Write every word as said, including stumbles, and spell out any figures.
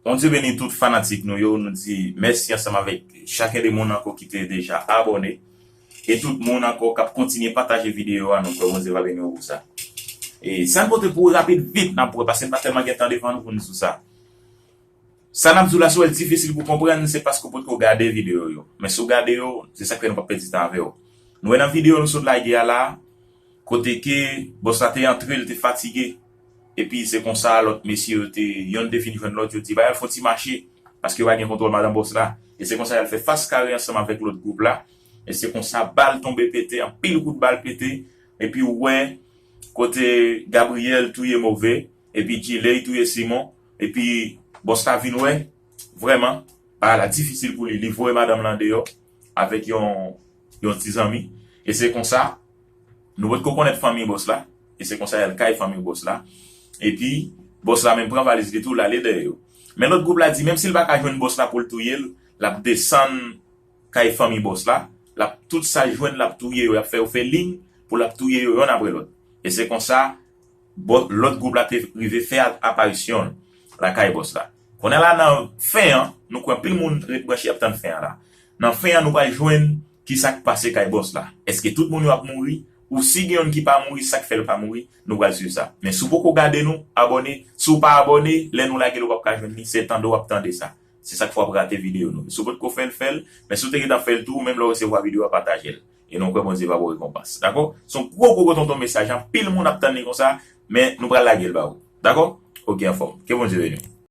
Bondye beni tout fanatik nou yo. Nou di mèsi ansanm avèk chak de moun ankò ki te deja abòne. E tout moun ankò k ap kontinye pataje videyo a, nou kwè Bondye va beni w pou sa. E sa n pote pou w rapid vit, n ap wè, paske n pa tèlman gen tan devan nou pou n di w sa. Sa n ap di w la, si w wè l difisil pou konprann, se paske w potko gade videyo yo. Men si w gade yo, se sa k fè nou p ap pèdi tan avè w. Nou wè nan videyo nou sot lage a la, kote ke bòs la te antre, l te fatige. Epi se konsa lòt mesye yo te, yonn te fin jwenn lòt, yo di ba y al fè yon ti mache, paske yo pa gen kontwòl madan bòs la. E se konsa y al fè fas kare ansanm avèk lòt gwoup la. E se konsa bal tonbe pete, anpil kout bal pete. Epi ou wè kote Gabriel touye Move, epi Djiley touye Simon, epi bòs la vin wè, vrèman, bagay la difisil pou li. Li voye madanm lan deyò avèk yon, yon ti zanmi. E se konsa, nou potko konèt fanmi bòs la. E se konsa y al kay fanmi bòs la. Epi, bòs la menm pran valiz li tou, l ale dèyè yo. Men lòt gwoup la di, menm si l pa ka jwenn bòs la pou l touye l, l ap desann kay fanmi bòs la, l ap tout sa l jwenn, l ap touye yo, y ap fè yo fè liy pou l ap touye yo yonn apre lòt. E se konsa, bò-, lòt gwoup la te rive fè a-, aparisyon l lakay bòs la. Kounye a la nan fen an, nou kwè anpil moun ret branche ap tann fen an la. Nan fen an, nou pral jwenn ki sa k pase kay bòs la. Èske tout moun yo ap mouri? Ou si gen youn ki pa mouri, sa k fè l pa mouri? Nou pral swiv sa. Men si w poko gade nou, abòne. Si w pa abòne, lè nou lage l, ou p ap ka jwenn li, se tande w ap tande sa. Se sa k fè w ap rate videyo nou. Si w potko fè l, fè l. Men si w te gentan fè l tou, menm lè w resevwa videyo a, pataje l. E nou kwè Bondye va ba w rekonpans. Dakò? Se yon gwo, gwo, gwo tonton mesaj. Anpil moun ap tann li konsa, men nou pral lage l ba ou. Dakò? Oke, anfòm. Ke Bondye beni w.